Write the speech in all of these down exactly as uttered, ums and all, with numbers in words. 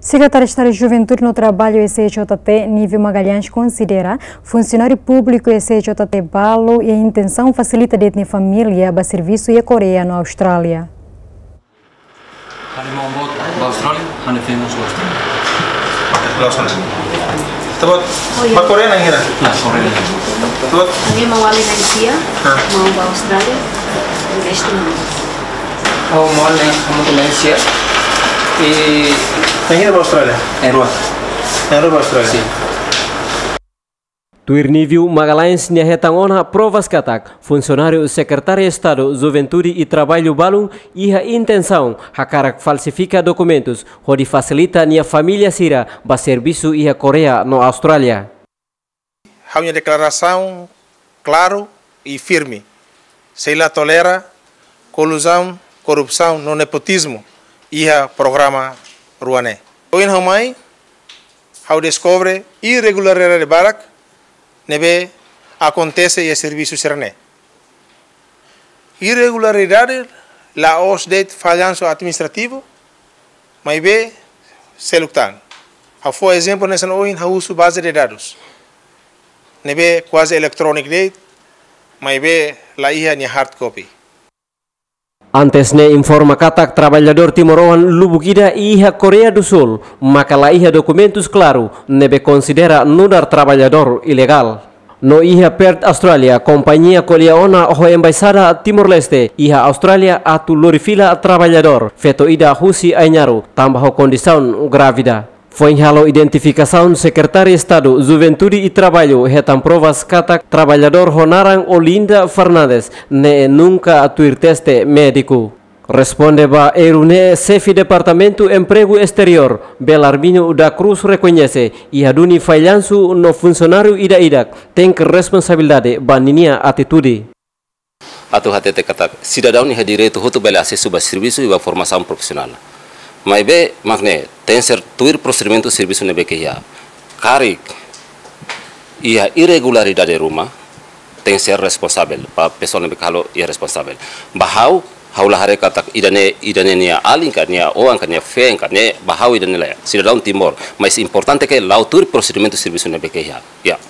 Sekretáriu Estadu Juventude no Traballu S J T, Nívio Magalhães, konsidera funsionáriu públiku S J T balu iha intensaun fasilita de'it nia família ba servisu iha Koreia no Austrália. Ha'u-nia maun boot ba Austrália, ha'u-nia feen mós ba Austrália. Ba Austrália. Ita-boot, oh, iya, ba Koreia na'in hira? Nah, Koreia. Ita-boot? Ha'u-nia maun-alin na'in sia, ah, maun ba Austrália, restu maun. Oh, maun-alin, maun-alin na'in sia. I na'in hira ba Austrália? Na'in rua. Na'in rua ba Austrália. Sin. Tuir Nívio Magalhães nia hetan ona provas katak funsionáriu Sekretáriu Estadu Juventude i Traballu balun iha intensaun hakarak falsifika dokumentus hodi fasilita nia família sira ba servisu iha Koreia no Austrália. Ha'u-nia deklarasaun klaru i firme. Sei la tolera koluzaun, korrupsaun no nepotizmu iha programa rua ne'e. Ohin ha'u mai, ha'u deskobre irregularidade barak ne'ebé akontese iha servisu sira-ne'e. Irregularidade la'ós de'it fallansu administrativu, maibé seluk tan. Ha'u fó ezemplu hanesan ohin ha'u husu baze de dadus ne'ebé kuaze eletróniku de'it, maibé la iha nia hard copy. Antes ne'e informa katak traballadór timoroan lubuk ida iha Koreia do Sul maka la iha dokumentus klaru ne'ebé konsidera nu'udar traballadór ilegál. No iha Perth, Austrália, kompañia ko'alia ona ho Embaixada Timor-Leste iha Austrália atu lori fila traballadór feto ida husi Ainaro tanba ho kondisaun grávida. Foin halo identifikasaun, Sekretáriu Estadu Juventude i Traballu hetan provas katak traballadór ho naran Olinda Fernandes ne'e nunka tuir teste médiku. Responde ba erru ne'e, Xefe Departamentu Empregu Esteriór, Belarmino da Cruz, rekoñese iha duni fallansu no funsionáriu ida-idak tenke responsabilidade ba ninia atitude. Atu hatete katak sidadaun iha direitu hotu bele asesu ba servisu i ba formasaun profisionál. Maibé, mak ne'e, tenke ser tuir prosedimentu servisu ne'ebé ke iha. Karik iha irregularidade ruma, tenke ser responsavel, ba pesoál ne'ebé ke halo iha responsavel. Ba ha'u, ha'u la haree katak ida-ne'e, ida-ne'e nia alin ka, nia oan ka, nia feen ka, ne'e ba ha'u ida-ne'e lae. Sidadaun Timor, mais importante ke la'o tuir prosedimentu servisu ne'ebé ke iha. Ya.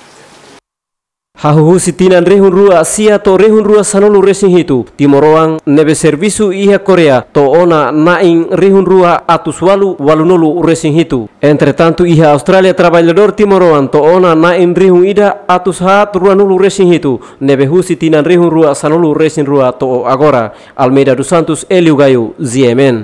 Hahú husi tinan rihun rua sia to'o rihun rua sanulu-resin-hitu, timoroan ne'ebé servisu iha Koreia to'o ona na'in rihun rua atus walu walunulu-resin-hitu. Entretantu, iha Austrália traballadór timoroan to'o ona na'in rihun ida atus haat ruanulu-resin-hitu ne'ebé husi tinan rihun rua sanulu-resin-rua to'o agora. Almeida dos Santos, Hélio Gaio, G M N.